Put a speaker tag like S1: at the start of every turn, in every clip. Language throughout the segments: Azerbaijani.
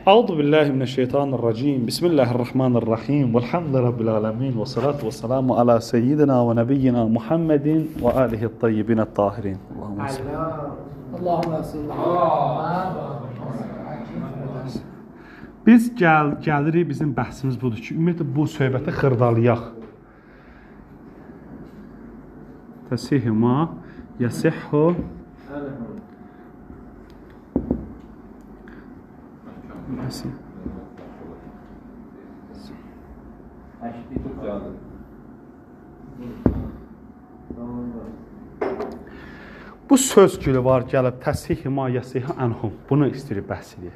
S1: Euzu billahi mineşşeytanirracim. Bismillahirrahmanirrahim. Velhamdülillahi rabbil alamin ve salatu vesselamu ala seyyidina ve nebiyyina Muhammedin ve alihi't tayyibin't tahirin.
S2: Allahümme salli.
S1: Biz gəlirik, bizim bəhsimiz budur ki, ümumiyyətlə bu söhbəti xırdalayaq. Təsih ma yasihhu Bu söz gülü var gəlib təsih ma yasihhu anhum. Bunu istəyir bəhs edir.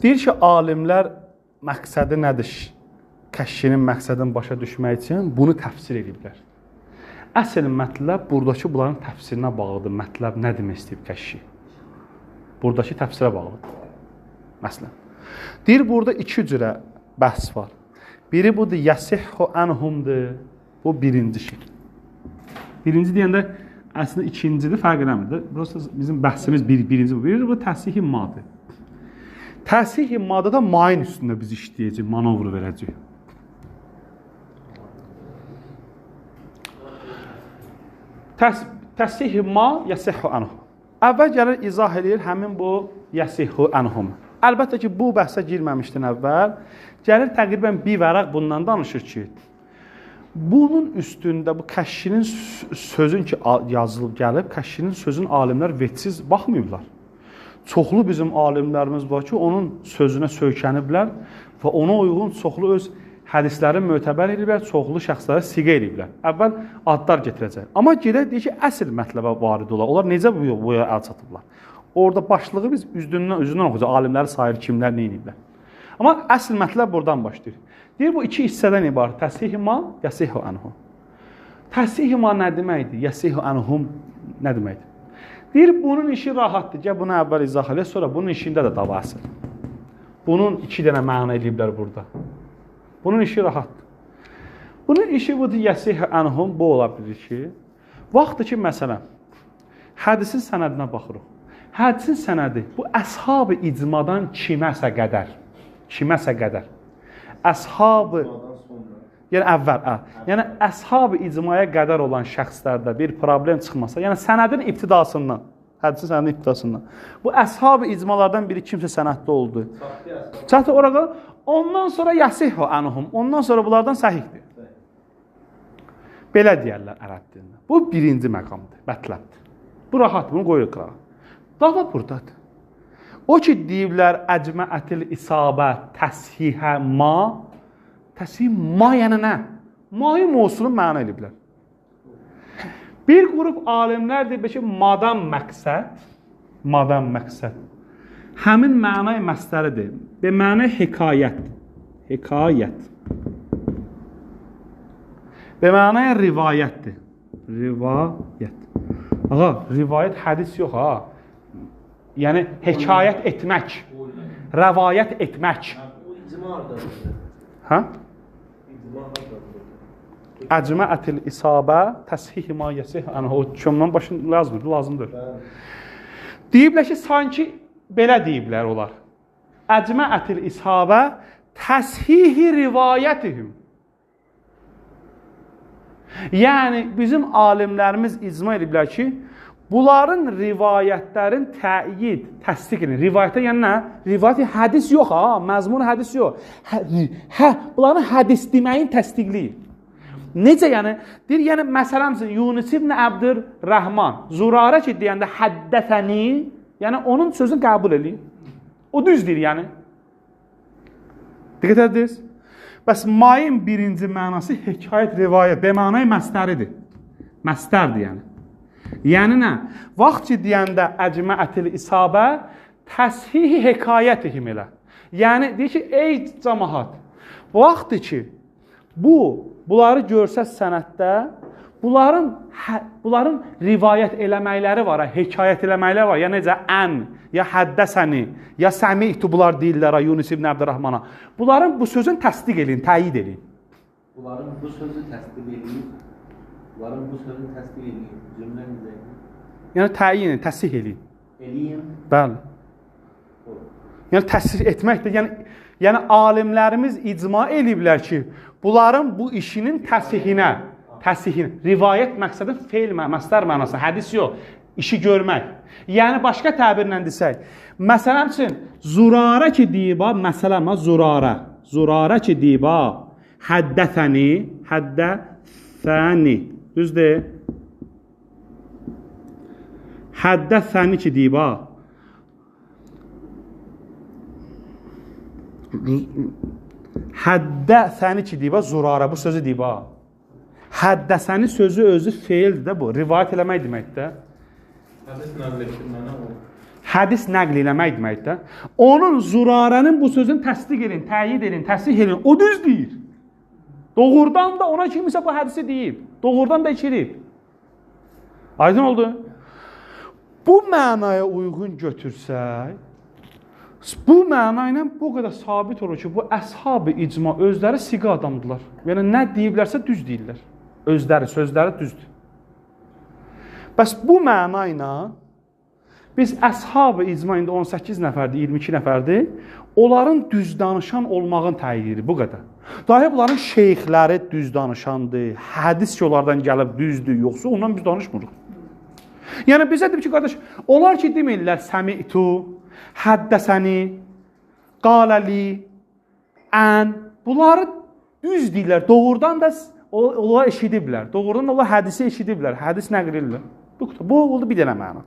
S1: Deyir ki, alimlər məqsədi nədir? Kəşşinin məqsədini başa düşmək üçün bunu təfsir ediblər. Əsl mətləb buradakı bunların təfsirinə bağlıdır. Mətləb nə demək istəyib kəşşi? Buradakı təfsirə bağlıdır. Məsələn. Deyir, burada iki cürə bəhs var. Biri budur, yasihhu anhumdur. Bu birinci şey. Birinci deyəndə əslində ikincidir, fərq eləmir. Burası bizim bəhsimiz birinci bu. Biri bu təsihi madır. Təsihi maddə da mayın üstündə biz işləyəcəyik, manovr verəcəyik. Təsihi ma yasihhu anhum. Əvvəl gəlir, izah eləyir həmin bu yasihhu anhum. Əlbəttə ki, bu bəhsə girməmişdin əvvəl. Gəlir təqribən bir vərəq bundan danışır ki, bunun üstündə bu kəşşinin sözün ki yazılıb gəlib, kəşşinin sözün alimlər vecsiz baxmayıblar. Çoxlu bizim alimlərimiz var ki, onun sözünə söykəniblər və ona uyğun çoxlu öz hədisləri mötəbər ediblər, çoxlu şəxslərə siqə ediblər. Əvvəl adlar getirəcək. Amma gedək deyir ki, əsl mətləbə varid olar. Onlar necə bu əl çatıblar? Orada başlığı biz üzündən oxuyacaq. Alimləri sayır, kimlər, nə ediblər. Amma əsl mətləb buradan başlayır. Deyir, bu iki hissədən ibarət. Təsih ma, yasihhu anhum. Təsih ma nə deməkdir? Yasihhu anhum nə deməkdir? Deyir, bunun işi rahatdır. Gəl bunu əvvəl izah eləyək, sonra bunun işində də dava əsl. Bunun iki dənə məna eləyiblər burada. Bunun işi rahatdır. Bunun işi budur, yəsih anhum, bu ola bilir ki, vaxtı ki, məsələn, hədisin sənədinə baxırıq. Hədisin sənədi, bu əshab-ı icmadan kiməsə qədər, kiməsə qədər. Əshab-ı, yəni əvvəl, yəni əshab-ı icmaya qədər olan şəxslərdə bir problem çıxmasa, yəni sənədin ibtidasından, hədisin sənədin ibtidasından, bu əshab-ı icmalardan biri kimsə sənəddə oldu. Çatdı oraya, ondan sonra yasihhu anhum, ondan sonra bunlardan səhihdir. Belə deyərlər ərəb dilində. Bu birinci məqamdır, mətləbdir. Bu rahat, bunu qoyuruq qırağa. Dava buradadır. O ki, deyiblər əcməətil isabə təsihə ma, təsih ma yəni nə? Mayı mövzusunu məna ediblər. Bir qrup alimlər deyib ki, madan məqsəd, madan məqsəd həmin mənay məsləridir. Be mənə hekayət, hekayət. Be mənaya rivayətdir. Rivayət. Ağa, rivayət hədis yox ha. Yəni hekayət etmək, rəvayət etmək. Hə? Əcməətil isabə təsih ma yasih anhu. O kömdən başın lazımdır, lazımdır. Deyiblər ki, sanki belə deyiblər onlar. Əcməətil isabə təsihi rivayətihim. Yəni bizim alimlərimiz icma ediblər ki, bunların rivayətlərin təyid, təsdiq edin. Rivayətə yəni nə? Rivayət hədis yox ha, məzmun hədis yox. Hə, bunların hədis deməyin təsdiqləyir. Necə yəni? Deyir, yəni məsələn Yunus ibn Əbdürrəhman Zurarə ki deyəndə həddəsəni, yəni onun sözünü qəbul eləyin. O düz deyir yəni. Diqqət edirsiniz? Bəs mayın birinci mənası hekayət, rivayət, be mənayı məstəridir. Məstərdir yəni. Yəni nə? Vaxt ki deyəndə əcməətil isabə təsihi hekayətihim elə. Yəni deyir ki, ey camaat, vaxtı ki bunları görsəz sənəddə, bunların rivayət eləməkləri var, hekayət eləməkləri var. Ya necə ən, ya həddəsəni, ya səmi'tu bunlar deyirlər Yunus ibn Əbdürrəhmana. Bunların bu sözün təsdiq eləyin, təyid eləyin.
S3: Bunların bu sözü təsdiq eləyin. Bunların bu sözünü təsdiq eləyin. Cümlə necə?
S1: Yəni təyin, təsdiq eləyin.
S3: Eləyin.
S1: Bəli. Yəni təsir etməkdir. Yəni alimlərimiz icma eləyiblər ki, bunların bu işinin təsihinə, rivayət məqsədi feil, məsdər mənası, hədis yox, işi görmək. Yəni başqa təbirlə desək, məsələn üçün Zurara ki deyib, məsələn Zurara ki deyib, həddəsəni, düzdür? Həddəsəni ki deyib, həddəsəni ki deyib, Zurara bu sözü deyib. Həddəsəni sözü özü feildir də bu, rivayət eləmək deməkdir də.
S3: Hədis nəql etdirmənə o.
S1: Hədis nəql eləmək deməkdir də. Onun Zurarənin bu sözünü təsdiq edin, təyid edin, təsdiq edin. O düz deyir. Doğrudan da ona kimsə bu hədisi deyib. Doğrudan da eşidib. Aydın oldu? Bu mənaya uyğun götürsək, bu məna ilə bu qədər sabit olur ki, bu əshab-ı icma özləri siqa adamdırlar. Yəni nə deyiblərsə düz deyirlər. Özləri, sözləri düzdür. Bəs bu məna ilə biz əshab-ı icma indi 18 nəfərdir, 22 nəfərdir, onların düz danışan olmağını təyin edir, bu qədər. Dahi bunların şeyxləri düz danışandır, hədis ki onlardan gəlib düzdür, yoxsa ondan biz danışmırıq. Yəni bizə deyib ki, qardaş, onlar ki demirlər səmi'tu, həddəsəni, qaləli, ən, bunları düz deyirlər, doğrudan da onlar eşidiblər, doğrudan da onlar hədisi eşidiblər, hədis nəql edirlər. Bu oldu bir dənə məna.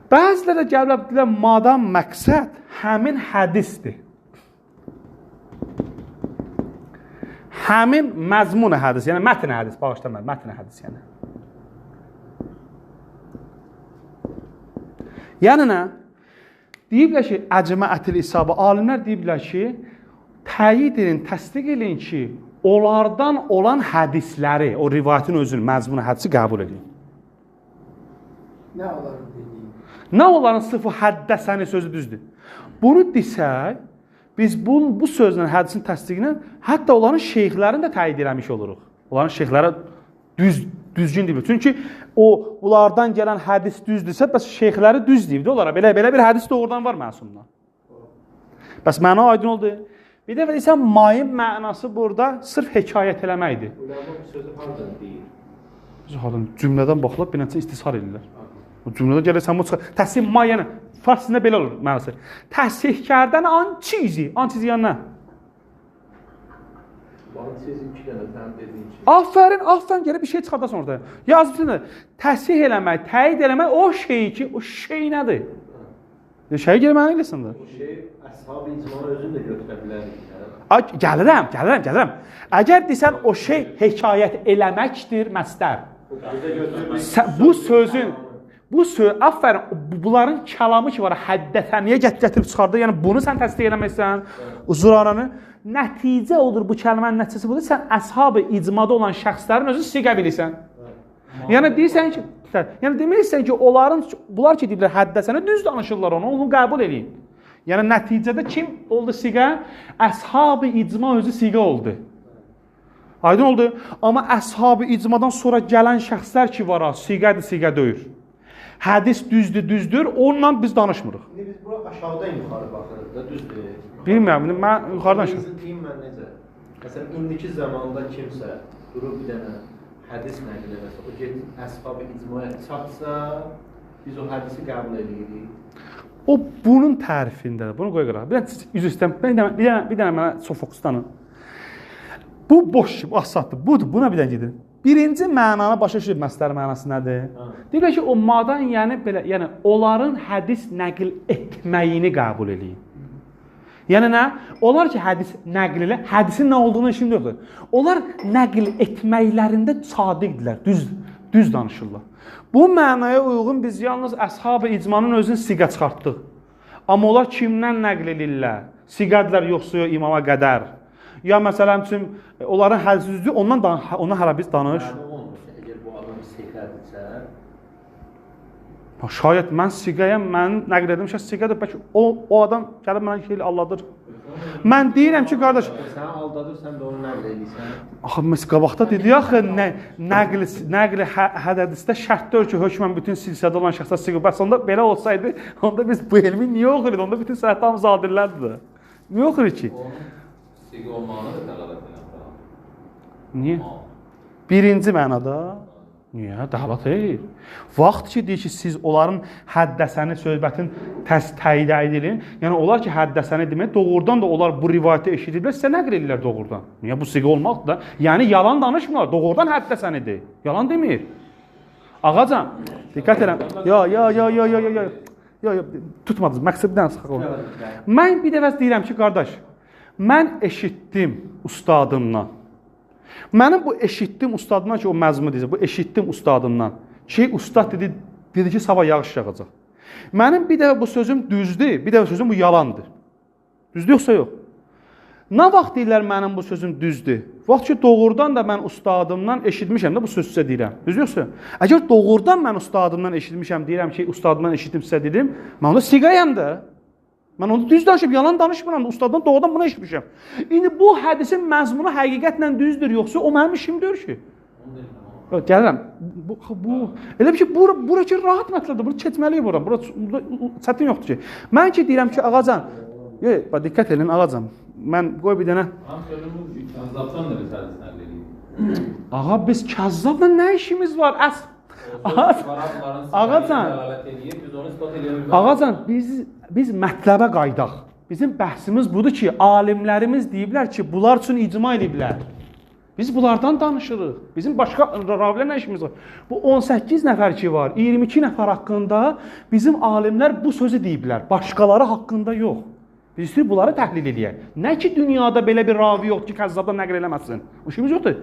S1: Bəziləri də gəliblər, deyirlər, madam məqsəd həmin hədisdir. Həmin məzmun hədis, yəni mətn hədis, bağışlamayın, mətn hədis yəni. Yəni nə? Deyiblər ki, əcməətil isabə, alimlər deyiblər ki, təyid edin, təsdiq edin ki, onlardan olan hədisləri, o rivayətin özünün məzmunu hədisi qəbul edin.
S2: Nə onların dediyi?
S1: Nə onların sırf o həddəsəni sözü düzdür. Bunu desək, biz bu sözlə, hədisin təsdiqinə, hətta onların şeyxlərini də təyid eləmiş oluruq. Onların şeyxləri düzgün deyiblər. Çünki o, onlardan gələn hədis düzdürsə, bəs şeyxləri düz deyibdir onlara. Belə bir hədis doğrudan var məsumdan. Bəs məna aydın oldu. Bir dəfə desən, mayın mənası burada sırf hekayət eləməkdir.
S3: Uləma bu sözü hardan deyir?
S1: Hardan? Cümlədən baxılıb, bir nəticə istisar edirlər. O cümlədən gəlir, sən bu çıxar. Təhsih may, yəni, farsında belə olur mənası. Təhsih kərdən an çizi. An çizi yəni nə?
S3: An çizi iki dənə, sən dediyin şey.
S1: Afərin, afərin, gəlib bir şey çıxardasan orada. Yazıbsın, təhsih eləmək, təyid eləmək o şeyi ki, o şey nədir? Şeyi gəlib mənə eləsin də.
S3: O şey, əshab-ı icmanı özünü də götürə bilərik.
S1: Gəlirəm. Əgər desən o şey hekayət eləməkdir, məsdər. Bu sözün, afərin, bunların kəlamı ki var, həddəsəniyə gətirib çıxardır. Yəni bunu sən təsdiq eləməzsən, Zurananı. Nəticə olur, bu kəlmənin nəticəsi budur. Sən əshab-ı icmada olan şəxslərin özünü siqə bilirsən. Yəni deyirsən ki, yəni deməksən ki, onların, bunlar ki deyiblər həddəsənə düz danışırlar onu, onu qəbul eləyin. Yəni nəticədə kim oldu siqə? Əshab-ı icma özü siqə oldu. Aydın oldu. Amma əshab-ı icmadan sonra gələn şəxslər ki var, siqədir, siqə deyir. Hədis düzdür, düzdür, onunla biz danışmırıq.
S3: İndi biz bura aşağıdan yuxarı baxırıq da, düzdür.
S1: Bilmirəm, mən yuxarıdan aşağı.
S3: Deyim mən necə? Məsələn, indiki zamanda kimsə durub bir dənə hədis nəql eləsə, o gedib əshab-ı icmaya çatsa, biz o hədisi qəbul edirik.
S1: O bunun tərifindədir. Bunu qoy qırağa. Bir dənə üzr istəyirəm. Bir dənə mənə çox fokuslanın. Bu boş, bu asaddır. Budur, buna bir dənə gedin. Birinci mənanı başa düşüb məsdər mənası nədir? Deyirlər ki, o madan yəni belə, yəni onların hədis nəql etməyini qəbul eləyin. Yəni nə? Onlar ki, hədis nəql elə, hədisin nə olduğunu işində yoxdur. Onlar nəql etməklərində sadiqdirlər, düz danışırlar. Bu mənaya uyğun biz yalnız əshab-ı icmanın özünü siqə çıxartdıq. Amma onlar kimdən nəql eləyirlər? Siqədirlər yoxsa yox imama qədər. Ya məsələn üçün, onların hədisi düzdür, ondan hələ biz danış.
S3: Məna olmur ki, əgər bu adam siqədirsə...
S1: Şayət mən siqəyəm, mən nəql edim, şayət siqədir, bəlkə o adam gəlib mənə şey alladır. Mən deyirəm ki, qardaş,
S3: səni aldadır, sən də onu nəql eləyirsən.
S1: Axı, məs qabaqda dedi axı, nəql hədisdə şərt deyil ki, hökmən bütün silsilədə olan şəxslər siqə. Bəs onda belə olsaydı, onda biz bu elmi niyə oxuyuruq? Onda bütün sənətlər hamısı adillərdir. Niyə oxuyuruq ki?
S4: Onun siqə olmağına da dəlalət eləmir.
S1: Niyə? Birinci mənada. Niyə? Dəlalət deyil. Vaxt ki, deyir ki, siz onların həddəsəni söhbətin təyid edin. Yəni, onlar ki, həddəsəni demək, doğrudan da onlar bu rivayəti eşidiblər, sizə nəql edirlər doğrudan. Niyə? Bu siqə olmaqdır da. Yəni, yalan danışmırlar. Doğrudan həddəsənidir. Yalan demir. Ağacan, diqqət eləm. Ya, tutmadınız. Məqsəd bir dənə sıxıq olun. Mən bir dəfə deyirəm ki, qardaş, mən eşitdim ustadımdan. Mənim bu eşitdim ustadımdan ki, o məzmun deyəcək, bu eşitdim ustadımdan ki, ustad dedi ki, sabah yağış yağacaq. Mənim bir dəfə bu sözüm düzdür, bir dəfə sözüm bu yalandır. Düzdür yoxsa yox? Nə vaxt deyirlər mənim bu sözüm düzdür? Vaxt ki, doğrudan da mən ustadımdan eşitmişəm də bu sözü sizə deyirəm. Düzdür yoxsa yox? Əgər doğrudan mən ustadımdan eşitmişəm, deyirəm ki, ustadımdan eşitdim sizə dedim, mən onda siqəyəm də. Mən onu düz danışıb, yalan danışmıram da, ustaddan doğrudan bunu eşitmişəm. İndi bu hədisin məzmunu həqiqətlə düzdür, yoxsa o mənim işim deyir ki. Gəlirəm. Bu, elə bir ki, bura ki, rahat mətləbdir, bunu keçməliyik bura, bura çətin yoxdur ki. Mən ki, deyirəm ki, ağacan, bax, diqqət edin, ağacan, mən qoy bir dənə...
S4: Kəzzabdan da biz hədis nəql edirik.
S1: Ağa, biz kəzzabla nə işimiz var? Ağacan, ağacan, biz mətləbə qaydaq. Bizim bəhsimiz budur ki, alimlərimiz deyiblər ki, bunlar üçün icma ediblər. Biz bunlardan danışırıq. Bizim başqa ravilərlə nə işimiz var? Bu 18 nəfər ki var, 22 nəfər haqqında bizim alimlər bu sözü deyiblər. Başqaları haqqında yox. Biz istəyirik bunları təhlil eləyək. Nə ki, dünyada belə bir ravi yoxdur ki, kəzzabdan nəql eləməsin. O işimiz yoxdur.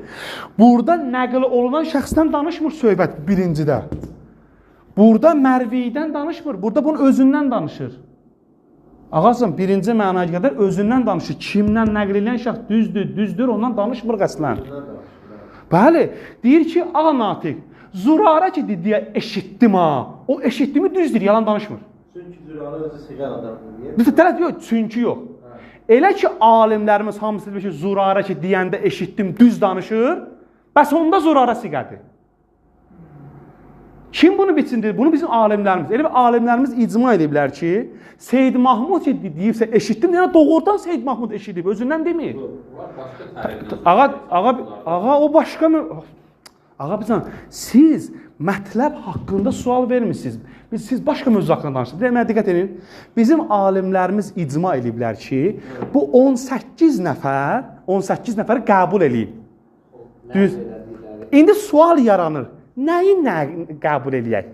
S1: Burada nəql olunan şəxsdən danışmır söhbət birincidə. Burada Mərvidən danışmır. Burada bunun özündən danışır. Ağasım, birinci mənaya qədər özündən danışır. Kimdən nəql eləyən şəxs düzdür, düzdür, ondan danışmır qəsdən. Bəli, deyir ki, ağa natiq, Zurara ki, deyə eşitdim ha. O eşitdimi düzdür, yalan danışmır.
S3: Çünki Zürarə özü siqər adamdır.
S1: Tələs yox, çünki yox. Elə ki, alimlərimiz hamısı deyir ki, Zürarə ki, deyəndə eşitdim, düz danışır, bəs onda Zürarə siqədir. Kim bunu biçindir? Bunu bizim alimlərimiz. Elə bir alimlərimiz icma ediblər ki, Seyyid Mahmud ki, deyibsə eşitdim, yəni doğrudan Seyyid Mahmud eşidib, özündən demir. Ağa, o başqa mı? Ağa, bizən, siz mətləb haqqında sual vermişsiniz. Siz başqa mövzu haqqında danışırsınız. Mənə diqqət edin. Bizim alimlərimiz icma ediblər ki, bu 18 nəfər, 18 nəfəri qəbul eləyin. Düz. İndi sual yaranır. Nəyi qəbul eləyək?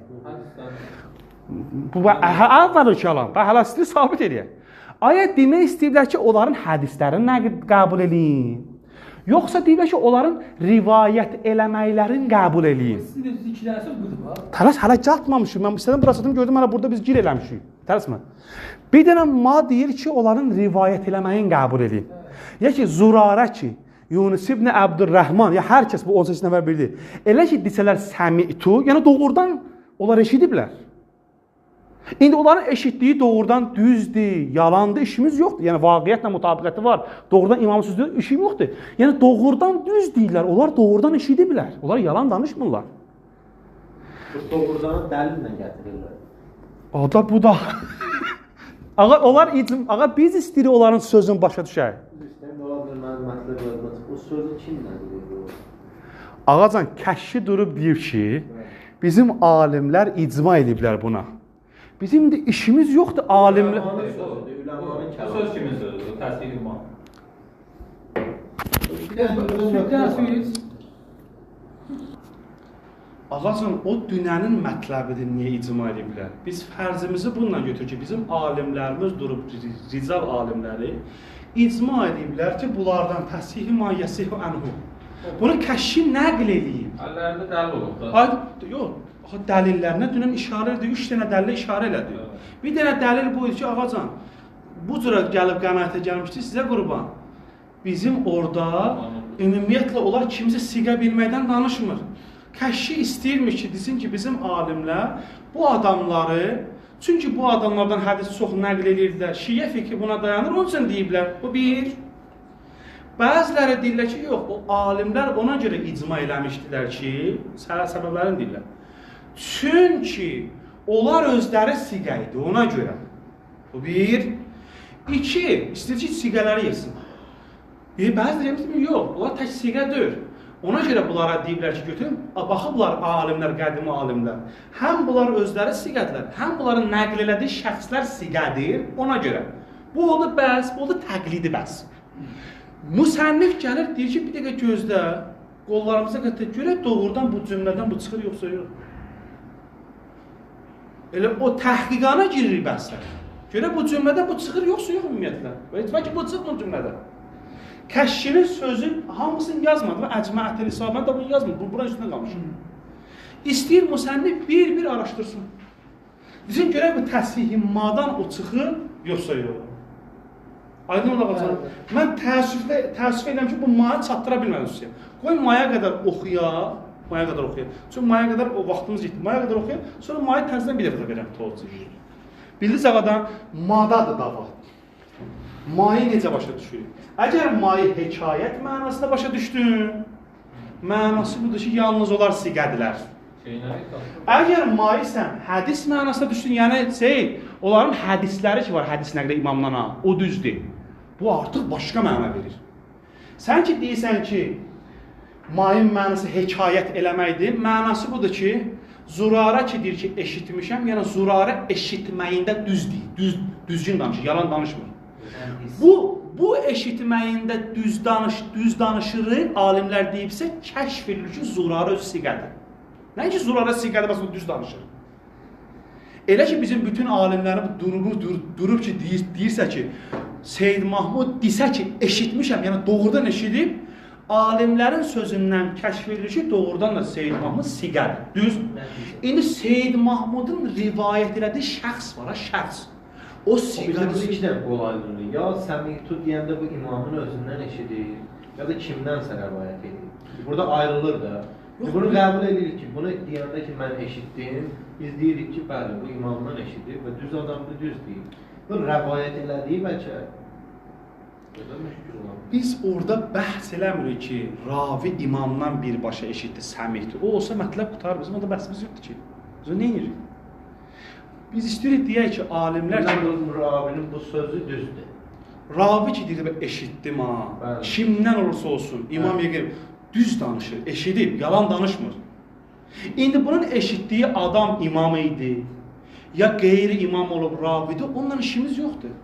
S1: Bu əvvəl kəlam. Hələ sizi sabit eləyək. Ayə demək istəyiblər ki, onların hədislərini qəbul eləyin. Yoxsa deyiblər ki, onların rivayət eləməklərini qəbul eləyin.
S2: Sizin də iki dənə söz budur.
S1: Tələs, hələ çatmamışıq. Mən istədim bura çatım, gördüm, hələ burada biz gir eləmişik. Tələsmə. Bir dənə ma deyir ki, onların rivayət eləməyin qəbul eləyin. Ya ki, Zurarə ki, Yunus ibn Əbdürrəhman, ya hər kəs bu 18 nəfər bildi. Elə ki, desələr səmi'tu, yəni doğrudan onlar eşidiblər. İndi onların eşitdiyi doğrudan düzdür, yalandır, işimiz yoxdur. Yəni vaqiətlə mutabiqəti var. Doğrudan imamın sözüdür, işim yoxdur. Yəni doğrudan düz deyirlər, onlar doğrudan eşidiblər. Onlar yalan danışmırlar.
S3: Bu doğrudanı dəlillə gətirirlər.
S1: O da bu da. Ağa, onlar ağa biz istəyirik onların sözünü başa düşək.
S3: O sözü kimlə deyir?
S1: Ağacan, kəşşi durub deyir ki, bizim alimlər icma ediblər buna. Bizim də işimiz yoxdur alimlər.
S4: Bu söz kimin sözüdür? Təsdiq iman.
S1: Ağacan, o dünənin mətləbidir, niyə icma ediblər? Biz fərzimizi bununla götürür ki, bizim alimlərimiz durub, rical alimləri icma ediblər ki, bunlardan təsihi ma yəsihu anhu. Bunu kəşşi nəql eləyib.
S4: Əllərində dəlil olub da.
S1: Ay, yox, dəlillərinə dünən işarə elədi, 3 dənə dəlillə işarə elədi. Bir dənə dəlil bu idi ki, ağacan, bu cürə gəlib qənaətə gəlmişdi sizə qurban. Bizim orada ümumiyyətlə onlar kimsə siqə bilməkdən danışmır. Kəşşi istəyirmiş ki, desin ki, bizim alimlər bu adamları Çünki bu adamlardan hədis çox nəql edirdilər. Şiə fikri buna dayanır, onun üçün deyiblər. Bu bir. Bəziləri deyirlər ki, yox, o alimlər ona görə icma eləmişdilər ki, səbəblərini deyirlər. Çünki onlar özləri siqə idi, ona görə. Bu bir. İki, istəyir ki, siqələri yesin. Bəziləri deyir, yox, bunlar tək siqə deyil. Ona görə bunlara deyiblər ki, götürün, baxıblar alimlər, qədimi alimlər. Həm bunlar özləri siqədirlər, həm bunların nəql elədiyi şəxslər siqədir, ona görə. Bu oldu bəs, bu oldu təqlidi bəs. Müsənnif gəlir, deyir ki, bir dəqiqə gözlə, qollarımıza qədər görək, doğrudan bu cümlədən bu çıxır, yoxsa yox. Elə o təhqiqana girir bəhslər. Görək bu cümlədən bu çıxır, yoxsa yox ümumiyyətlə. Və etmək ki, bu çıxmır cümlədən. Kəşşinin sözü hamısını yazmadı və əcməətül isabəni də bunu yazmadı. Bu, buranın üstündə qalmışır. İstəyir müsənnif bir-bir araşdırsın. Desin, görək bu təsihi madan o çıxır, yoxsa yox. Aydın olacaq. Mən təəssüf edirəm ki, bu maya çatdıra bilmədim sizə. Qoy maya qədər oxuya, maya qədər oxuya. Çünki maya qədər o vaxtımız getdi. Maya qədər oxuya, sonra maya təzədən bir dəfə də verəm tövsiyə. Bildiniz ağadan, madadır dava. Mayı necə başa düşürük? Əgər mayı hekayət mənasında başa düşdün, mənası budur ki, yalnız onlar siqədilər. Əgər mayı sən hədis mənasında düşdün, yəni şey, onların hədisləri ki var, hədis nəqlə imamdan ha, o düzdür. Bu artıq başqa məna verir. Sən ki deyirsən ki, mayın mənası hekayət eləməkdir, mənası budur ki, Zurara ki deyir ki, eşitmişəm, yəni Zurara eşitməyində düz deyir, düzgün danışır, yalan danışmır. Bu eşitməyində düz danışırı alimlər deyibsə, kəşf edilir ki, Zurara öz siqədir. Nəinki Zurara siqədir, bəs o düz danışır. Elə ki, bizim bütün alimlərin durub ki, deyirsə ki, Seyyid Mahmud desə ki, eşitmişəm, yəni doğrudan eşidib, alimlərin sözündən kəşf edilir ki, doğrudan da Seyyid Mahmud siqədir, düz. İndi Seyyid Mahmudun rivayət elədiyi şəxs var, ha, şəxs. O siqədir.
S3: Bu iki dənə qol ayrılır. Ya səmi'tu deyəndə bu imamın özündən eşidir, ya da kimdənsə rəvayət edir. Burada ayrılır da. Bunu qəbul edirik ki, bunu deyəndə ki, mən eşitdim, biz deyirik ki, bəli, bu imamdan eşidir və düz adamdır, düz deyir. Bu rəvayət elədiyi bəlkə
S1: biz orada bəhs eləmirik ki, ravi imamdan birbaşa eşitdi, səmihdir. O olsa mətləb qutarır, bizim orada bəhsimiz yoxdur ki. Biz onu nə edirik? Biz istəyirik deyək ki, alimlər ki...
S3: Ravinin bu sözü düzdür.
S1: Ravi ki, deyir, eşitdim ha, kimdən olursa olsun, imam yəqir, düz danışır, eşidib, yalan danışmır. İndi bunun eşitdiyi adam imam idi, ya qeyri imam olub ravidir, onunla işimiz yoxdur.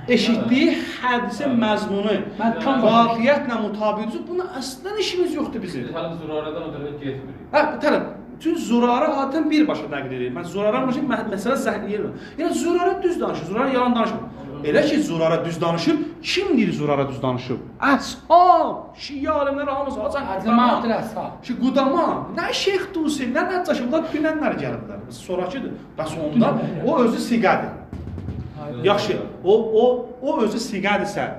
S1: Eşitdiyi hədisin məzmunu vaqiətlə mutabiqdir, buna əslən işimiz yoxdur bizim.
S4: Biz hələ Zuraradan o tərəfə getmirik.
S1: Hə, tərəf. Çünki Zurara adətən birbaşa nəql edir. Mən Zurara məsələ zəhliyyə. Yəni Zurara düz danışır, Zurara yalan danışmır. Elə ki Zurara düz danışır, kim deyir Zurara düz danışır? Əshab, şiə alimləri hamısı, hacan qudama. Ki qudama, nə Şeyx Tusi, nə Nəccaşi, bunlar dünənlər gəliblər. Sonrakıdır. Bəs onda o özü siqədir. Yaxşı, o özü siqədirsə,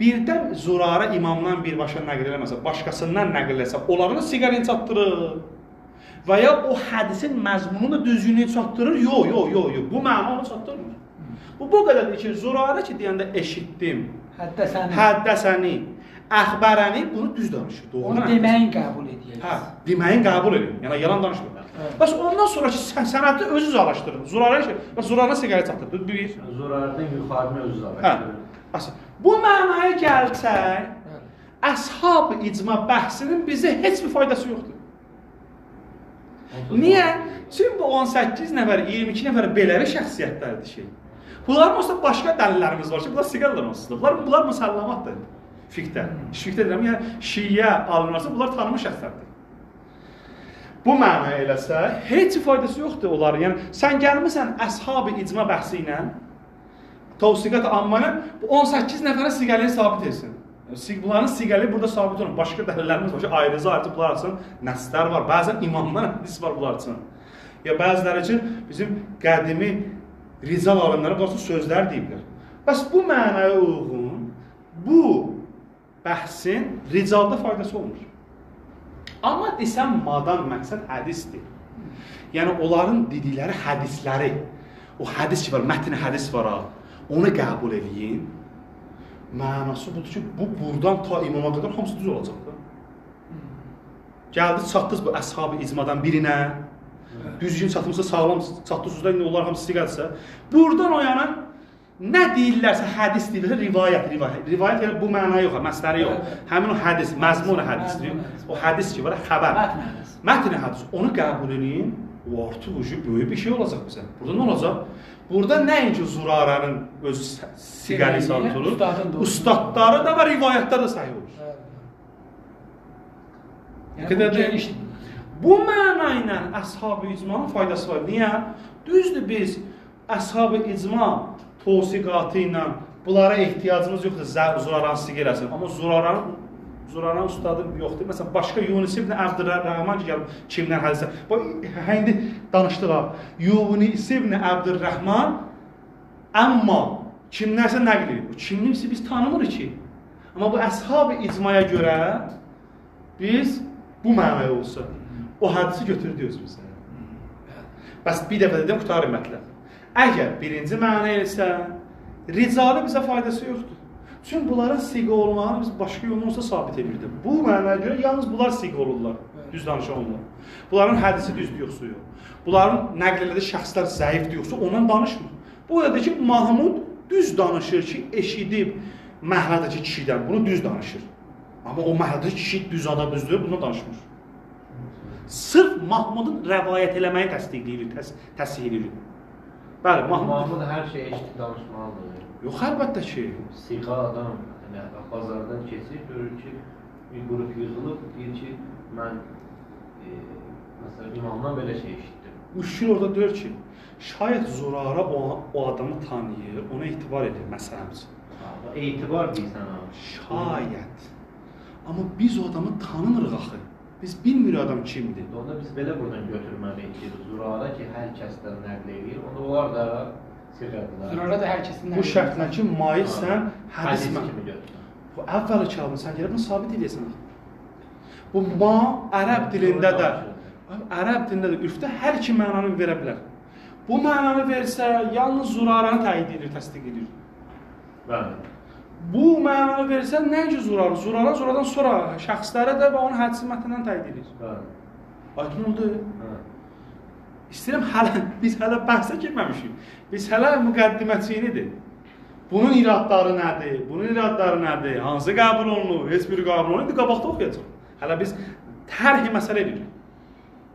S1: birdən Zurara imamdan birbaşa nəql eləməsə, başqasından nəql eləsə, onların da siqəlini çatdırır. Və ya o hədisin məzmununu da düzgünlüyü çatdırır, yox, yox, yox, yox, bu məna onu çatdırmır. Bu qədərdir ki, Zurara ki, deyəndə eşitdim, həddəsəni, əxbərəni, bunu düz danışır.
S2: Onu deməyin qəbul edəyək.
S1: Hə, deməyin qəbul edin, yəni yalan danışmır. Bəs ondan sonra ki, sənədi özünüz araşdırın. Zurara ki, bəs Zurara siqaret çatdırır, bir.
S3: Zuraradan yuxarını özünüz araşdırın.
S1: Bu mənaya gəlsək, əshab-ı icma bəhsinin bizə heç bir faydası yoxdur. Niyə? Çünki bu 18 nəfər, 22 nəfər beləvi şəxsiyyətlərdir şey. Bunların olsa başqa dəlillərimiz var ki, bunlar siqaretlər onsuz da. Bunlar müsəlləmatdır fiqhdə. Fiqhdə deyirəm, yəni şiə alimlərsə bunlar tanınmış şəxslərdir. Bu məna eləsə, heç faydası yoxdur onların. Yəni sən gəlmisən əshab-ı icma bəhsi ilə, tavsiqat amma ilə bu 18 nəfərə siqəlini sabit etsin. Bunların siqəli burada sabit olun. Başqa dəlillərimiz var ki, ayrıca bunlar üçün nəslər var. Bəzən imamlar hədis var bunlar üçün. Ya bəziləri üçün bizim qədimi rical alimləri bunlar üçün sözlər deyiblər. Bəs bu mənaya uyğun bu bəhsin ricalda faydası olmur. Amma desəm madan məqsəd hədisdir. Yəni onların dedikləri hədisləri, o hədis ki var, mətn hədis var ha, onu qəbul eləyin. Mənası budur ki, bu buradan ta imama qədər hamısı düz olacaq da. Gəldi, çatdınız bu əshab-ı icmadan birinə. Düzgün çatmışsa, sağlam çatdınız da, indi onlar hamısı siqədirsə. Buradan o yana nə deyirlərsə, hədis deyirlərsə, rivayət, rivayət. Rivayət yəni bu məna yox, məsələ yox. Həmin o hədis, məzmun hədisdir. O hədis ki var, xəbər. Mətn hədis. Onu qəbul eləyin. O artıq ucu böyük bir şey olacaq bizə. Burada nə olacaq? Burada nəinki Zuraranın özü siqəli sabit olur, ustadları da və rivayətlər də səhih olur. Yəni, bu məna ilə əshab-ı icmanın faydası var. Niyə? Düzdür, biz əshab-ı icma tosiqatı ilə bunlara ehtiyacımız yoxdur, Zuraranın siqə eləsin. Amma Zuraranın ustadı yoxdur. Məsələn, başqa Yunus ibn Əbdürrəhman ki, gəlib kimdən hədisə. Bax, indi danışdıq ha. Yunus ibn Əbdürrəhman amma kimlərsə nəql edir. Kimsə biz tanımırıq ki. Amma bu əshab-ı icmaya görə biz bu mənaya olsa o hədisi götürdük özümüzə. Bəs bir dəfə dedim, qurtarır mətləb. Əgər birinci məna isə ricalı bizə faydası yoxdur. Çünki bunların siqə olmağını biz başqa yolla olsa sabit edirdik. Bu mənaya görə yalnız bunlar siqə olurlar, düz danışan olurlar. Bunların hədisi düzdür yoxsa yox. Bunların nəql elədiyi şəxslər zəifdir yoxsa ondan danışmır. Bu da ki, Mahmud düz danışır ki, eşidib məhlədəki kişidən bunu düz danışır. Amma o məhlədəki kişi düz adam düzdür, bundan danışmır. Sırf Mahmudun rəvayət eləməyi təsdiqləyir, təsdiq edir. Bəli, Mahmud
S3: hər şeyi eşidib danışmalıdır.
S1: Yox, əlbəttə ki.
S3: Siqa adam, yəni bazardan keçir, görür ki, bir qrup yığılıb, deyir ki, mən məsələn, imamdan belə şey eşitdim.
S1: Müşkil orada deyir ki, şayət Zurara o adamı tanıyır, ona etibar edir, məsələn üçün.
S3: Etibar deyirsən ha.
S1: Şayət. Amma biz o adamı tanımırıq axı. Biz bilmirik adam kimdir.
S3: Onda biz belə buradan götürməliyik ki, Zurara ki, hər kəsdən nəql edir, onda onlar da siqədirlər.
S2: Zurara da hər kəsdən nəql edir.
S1: Bu şərtlə ki, mailsən hədis
S3: kimi götür.
S1: Bu əvvəli kəlmə, sən gəlib bunu sabit edəsən. Bu ma ərəb dilində də, ərəb dilində də ürfdə hər iki mənanı verə bilər. Bu mənanı versə, yalnız Zuraranı təyid edir, təsdiq edir.
S3: Bəli.
S1: Bu mənanı versə, nəinki Zurara, Zurara, Zuradan sonra şəxslərə də və onun hədisi mətnindən təyid edir.
S3: Bəli.
S1: Aydın oldu.
S3: Hə.
S1: İstəyirəm, hələ, biz hələ bəhsə girməmişik. Biz hələ müqəddiməciyinidir. Bunun iradları nədir? Bunun iradları nədir? Hansı qəbul olunur? Heç biri qəbul olunur. İndi qabaqda oxuyacaq. Hələ biz tərhi məsələ edirik.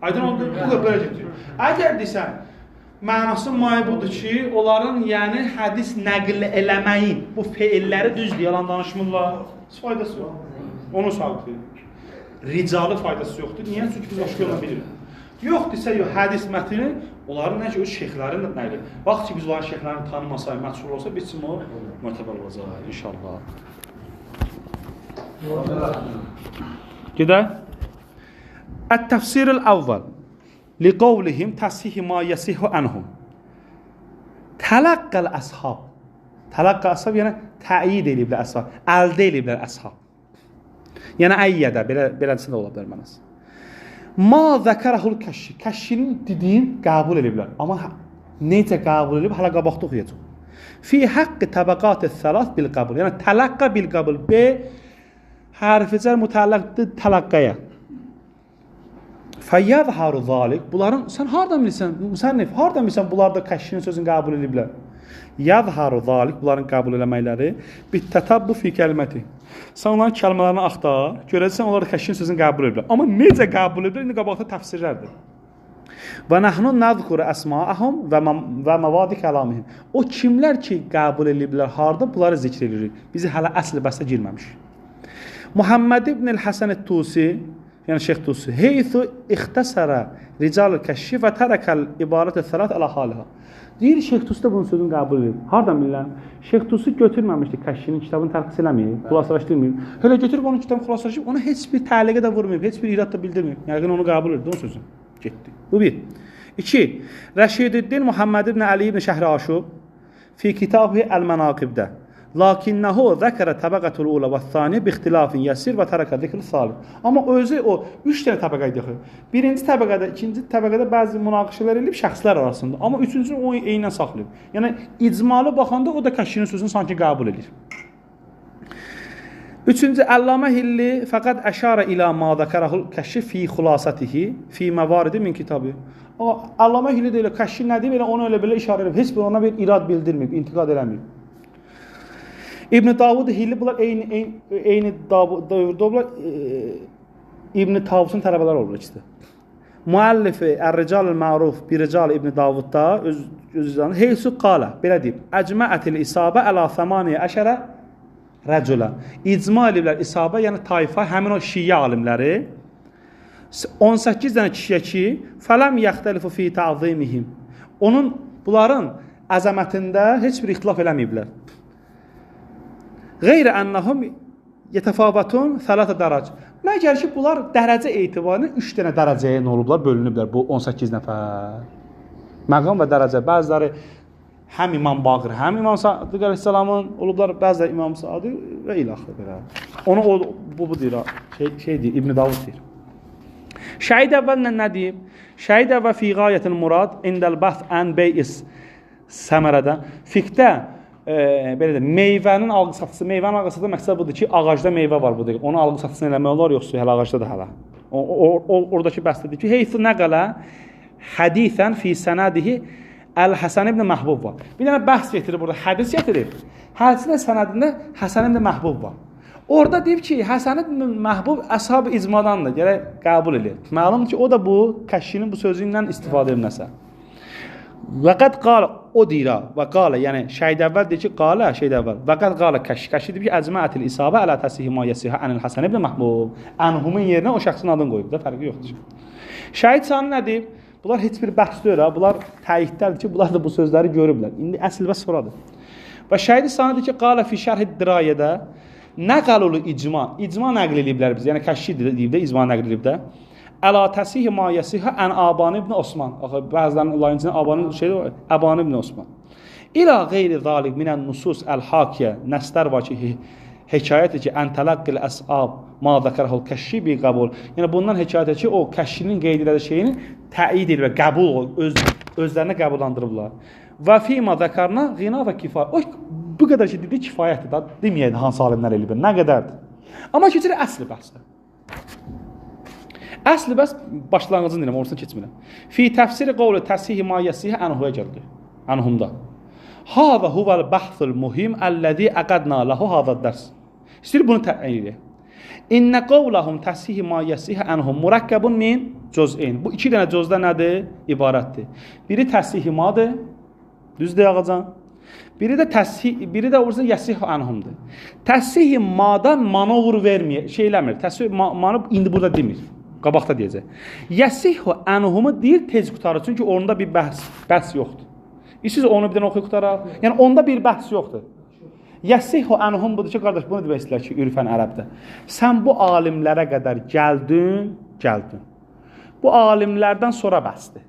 S1: Aydın oldu? Bu da belə gedir. Əgər desən, mənası maye budur ki, onların yəni hədis nəql eləməyin, bu feilləri düzdür, yalan danışmırlar, heç faydası yox. Onu sabit edir. Ricalı faydası yoxdur. Niyə? Çünki biz başqa yolla bilirik. Yox desə yox, hədis mətni onların nə ki, öz şeyxlərini də nəql edir. Vaxt ki, biz onların şeyxlərini tanımasaq, məchul olsa, biz üçün o mötəbər olacaq inşallah. Gedək. Ət-təfsirül əvvəl. Liqavlihim təsihi ma yəsihu anhum. Tələqqəl əshab. Tələqqə əshab, yəni təyid eləyiblər əshab, əldə eləyiblər əshab. Yəni əyyədə, beləncə də ola bilər mənası. Ma zəkərəhul kəşşi. Kəşşinin dediyini qəbul eləyiblər. Amma necə qəbul eləyib, hələ qabaqda oxuyacaq. Fi haqqi təbəqat-ı səlas bil qəbul. Yəni tələqqə bil qəbul. B hərfi cər mütəlliqdir tələqqəyə. Fəyyəzharu zalik. Bunların, sən hardan bilirsən, müsənnif, hardan bilirsən bunlar da kəşşinin sözünü qəbul ediblər? Yəzharu zalik, bunların qəbul eləməkləri, bit-tətabbu fi kəlməti. Sən onların kəlmələrini axtar, görəcəksən onlar da kəşşinin sözünü qəbul ediblər. Amma necə qəbul ediblər, indi qabaqda təfsirlərdir. Və nəhnu nəzkuru əsmaəhum və məvadi kəlamihim. O kimlər ki qəbul ediblər, harda bunları zikr edirik. Bizi hələ əsl bəhsə girməmiş. Muhammed ibn el-Həsən et-Tusi, yəni Şeyx Tusi, heythu ixtəsərə rical-ı kəşşi və tərəkəl ibarət-i sələt ələ haliha. Deyir, Şeyx Tusi də bunun sözünü qəbul edir. Hardan bilirəm? Şeyx Tusi götürməmişdi kəşşinin kitabını təlxis eləməyib, xülasələşdirməyib. Hələ götürüb onun kitabını xülasələşdirib, ona heç bir təliqə də vurmayıb, heç bir irad da bildirməyib. Yəqin onu qəbul edir, onun sözünü. Getdi. Bu bir. İki, Rəşidüddin Muhammed ibn Əli ibn Şəhri Aşub fi kitabı Əl-Mənaqibdə Lakinnəhu zəkərə təbəqətul ula və thaniyə bi ixtilafin yəsir və tərəkə zikr salih. Amma özü o 3 dənə təbəqə idi axı. Birinci təbəqədə, ikinci təbəqədə bəzi münaqişələr eləyib şəxslər arasında, amma üçüncünü o eynən saxlayıb. Yəni icmalı baxanda o da Kəşşinin sözünü sanki qəbul edir. Üçüncü, Əllamə Hilli fəqət əşarə ilə ma zəkərəhul Kəşşi fi xulasatihi fi məvaridi min kitabı. Əllamə Hilli də elə Kəşşi nə deyib, elə onu elə belə işarə edib. Heç bir ona bir irad bildirməyib, intiqad eləməyib. İbn Davud Hilli bunlar eyni dövrdə olublar. İbn Tavusun tələbələri olublar ikisi. Müəllifi Ər-Ricalul Məruf bi Rical İbn Davudda öz heysu qala belə deyib. Əcməətil isabə əla 18 rəculə. İcma eləyiblər isabə, yəni tayfa, həmin o şiə alimləri 18 dənə kişiyə ki, fələm yəxtəlifu fi ta'zimihim. Onun bunların əzəmətində heç bir ixtilaf eləməyiblər. Qeyrə ennəhum yetəfavatun thələtə dərəcə. Məgər ki, bunlar dərəcə etibarıyla 3 dənə dərəcəyə nə olublar, bölünüblər bu 18 nəfər. Məqam və dərəcə. Bəziləri həm İmam Baqir, həm İmam Sadiq əleyhissalamın olublar, bəziləri İmam Sadiq və ilaxır belə. Onu o bu deyir, şey deyir, İbn Davud deyir. Şəhid əvvəl nə deyib? Şəhid əvvəl fi qayətil murad indəl bəhs ən beyis səmərədə. Fiqhdə belə də meyvənin alqı-satqısı, meyvənin alqı-satqısı məqsəd budur ki, ağacda meyvə var bu dəqiqə. Onun alqı-satqısını eləmək olar yoxsa hələ ağacda da hələ. Oradakı bəhs edir ki, heyfu nəqələ hadisən fi sənədihi Əl-Həsən ibn Məhbub var. Bir dənə bəhs getirir burada, hədis gətirib. Hədisin sənədində Həsən ibn Məhbub var. Orada deyib ki, Həsən ibn Məhbub əshab-ı icmadandır, gərək qəbul eləyir. Məlumdur ki, o da bu Kəşşinin bu sözü ilə istifadə edib nəsə. Vəqəd qala, o deyir ha, və qala, yəni şəhid əvvəl deyir ki, qala, şəhid əvvəl. Vəqəd qala Kəşşi, Kəşşi deyir ki, əcməətil isabə ələ təsihi ma yəsihə ənil Həsən ibn Məhbub. Ənhumun yerinə o şəxsin adını qoyub da, fərqi yoxdur. Şəhid sani nə deyib? Bunlar heç bir bəhs deyil ha, bunlar təyidlərdir ki, bunlar da bu sözləri görüblər. İndi əsl bəs soradır. Və şəhid sani deyir ki, qala fi şərh-i dirayədə nəqəlulu icma, icma nəql eləyiblər biz, yəni Kəşşi deyib də, icma nəql eləyib də. Əla təsihi ma yəsihə ən Abani ibn Osman. Axı bəzilərinin onların içində Abani şeydə var, Əbani ibn Osman. İla qeyri zalik minən nusus əl-hakiyə nəslər var ki, hekayətdir ki, ən tələqqil əsab ma zəkərəhul kəşşi bi qəbul. Yəni bundan hekayət ki, o kəşşinin qeyd elədiyi şeyini təyid edir və qəbul özlərinə qəbullandırıblar. Və fima zəkarna qina və kifayət. O bu qədər ki dedi kifayətdir da, deməyəydi hansı alimlər eləyiblər, nə qədərdir. Amma keçirik əsl bəhsə. Əsl bəs başlanğıcını deyirəm, orasını keçmirəm. Fi təfsiri qovlu təsihi ma yəsihi ənhuya gəldi. Ənhumda. Hâzə huvəl bəhthul muhim əlləzi əqədnə ləhu hâzə dərs. İstəyir bunu təyin edir. İnnə qovləhum təsihi ma yəsihi ənhum murəkkəbun min cüz'in. Bu iki dənə cüzdə nədir? İbarətdir. Biri təsihi madır. Düzdür ağacan. Biri də təsih, biri də orası yəsih ənhumdur. Təsihi madan manovr vermir, şey eləmir. Təsih manı indi burada demir. Qabaqda deyəcək. Yəsihu ənhumu deyir tez qutarır. Çünki onda bir bəhs yoxdur. İstəyirsiz onu bir dənə oxuyub qutaraq. Yəni onda bir bəhs yoxdur. Yəsihu ənhum budur ki, qardaş bunu demək istəyirlər ki, ürfən ərəbdə. Sən bu alimlərə qədər gəldin, gəldin. Bu alimlərdən sonra bəhsdir.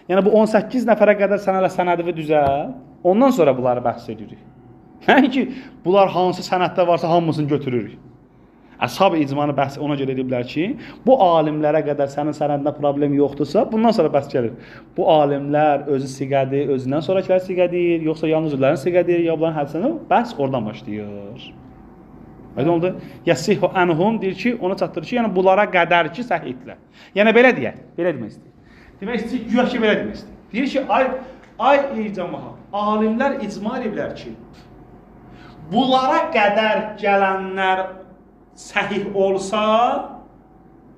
S1: Yəni bu 18 nəfərə qədər sən hələ sənədi düzəlt, ondan sonra bunları bəhs edirik. Nəinki bunlar hansı sənəddə varsa hamısını götürürük. Əshab-ı icmanı bəhs ona görə ediblər ki, bu alimlərə qədər sənin sənədində problem yoxdursa, bundan sonra bəhs gəlir. Bu alimlər özü siqədir, özündən sonrakilər siqədir, yoxsa yalnız özlərini siqədir, ya bunların hədisini bəhs oradan başlayır. Aydın oldu? Yəsihu ənhum deyir ki, ona çatdırır ki, yəni bunlara qədər ki, səhihdirlər. Yəni belə deyək, belə demək istəyir. Demək istəyir, güya ki, belə demək istəyir. Deyir ki, ay cəmaat, alimlər icma ediblər ki, bunlara qədər gələnlər səhih olsa,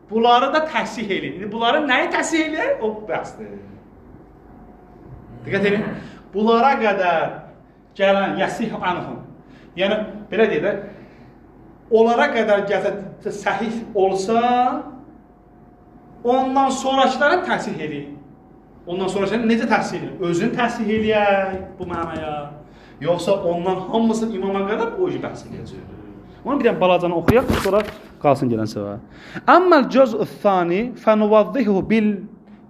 S1: bunları da təsih eləyir. İndi bunları nəyi təsih eləyir? O bəhsdir. Diqqət edin. Bunlara qədər gələn yəsih anhum. Yəni, belə deyək də, onlara qədər gəlsə səhih olsa, ondan sonrakıları təsih eləyir. Ondan sonrakıları necə təsih eləyir? Özünü təsih eləyək bu mənaya. Yoxsa ondan hamısını imama qədər o işi bəhs eləyəcək. Onu bir dənə balacanı oxuyaq, sonra qalsın gələn səvə. Əmməl cüz'ü thani fənuvazzihuhu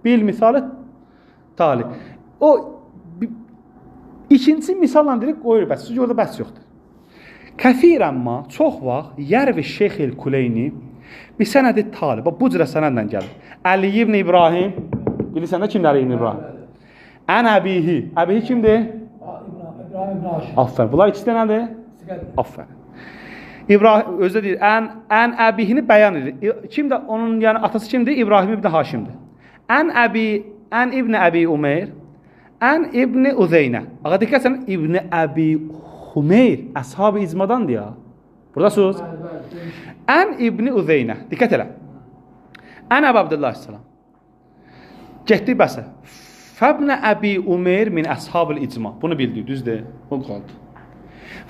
S1: bil misalı tali. O ikinci misalla deyir, qoyur bəhs. Çünki orada bəhs yoxdur. Kəthirən ma, çox vaxt yərvi Şeyxil Kuleyni bir sənədi talib. Bax, bu cürə sənədlə gəlir. Əli ibn İbrahim, bilirsən də kimdir Əli ibn İbrahim? Ən əbihi. Əbihi kimdir?
S2: İbrahim ibn Haşim.
S1: Aferin. Bunlar ikisi də nədir? Aferin. İbrahim özü də deyir, ən əbihini bəyan edir. Kimdir? Onun yəni atası kimdir? İbrahim ibn Haşimdir. Ən əbi, ən ibn Əbi Umeyr, ən ibn Uzeynə. Ağa diqqət sən İbn Əbi Humeyr əshab-ı icmadandır ya. Buradasınız. Ən İbn Uzeynə. Diqqət elə. Ən Əbu Abdullah əleyhissalam. Getdik bəsə. Fəbnə Əbi Umeyr min əshab-ı icma. Bunu bildik, düzdür? Bu qaldı.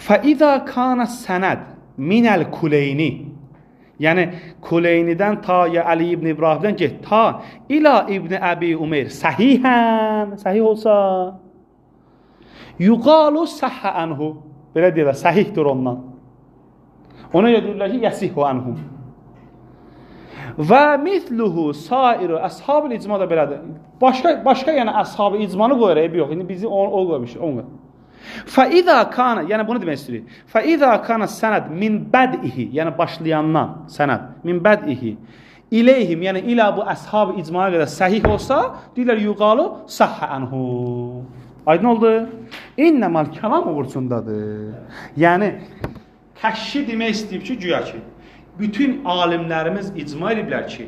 S1: Fəizə kana sənəd minəl Kuleyni. Yəni Kuleynidən ta ya Əli ibn İbrahimdən get ta ilə İbn Əbi Umeyr səhihən, səhih olsa yuqalu səhhə anhu. Belə deyirlər, səhihdir ondan. Ona görə deyirlər ki, yəsihu anhum. Və misluhu sairu əshab-ı icma da belədir. Başqa yəni əshab-ı icmanı qoyur, eybi yox. İndi bizi o qoymuş, onu qoyur. Fəizə kana, yəni bunu demək istəyirik. Fəizə kana sənəd min bəd'ihi, yəni başlayandan sənəd min bəd'ihi ileyhim, yəni ilə bu əshab-ı icmaya qədər səhih olsa, deyirlər yuqalu səhhə anhu. Aydın oldu? İnnəməl kəlam uğursundadır. Yəni Kəşşi demək istəyib ki, güya ki, bütün alimlərimiz icma ediblər ki,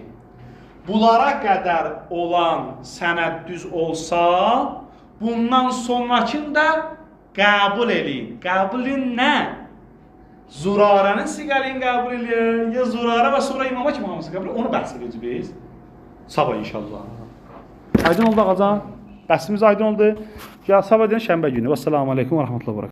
S1: bunlara qədər olan sənəd düz olsa, bundan sonrakını da qəbul eləyin. Qəbulün nə? Zurarənin siqəliyini qəbul eləyin, ya Zurarə və sonra imama kimi hamısı qəbul eləyin. Onu bəhs edəcəyik biz. Sabah inşallah. Aydın oldu ağacan? Bəhsimiz aydın oldu. Ya sabah deyən şənbə günü. Vəssalamu aleykum və rəhmətullah və bərəkatuhu.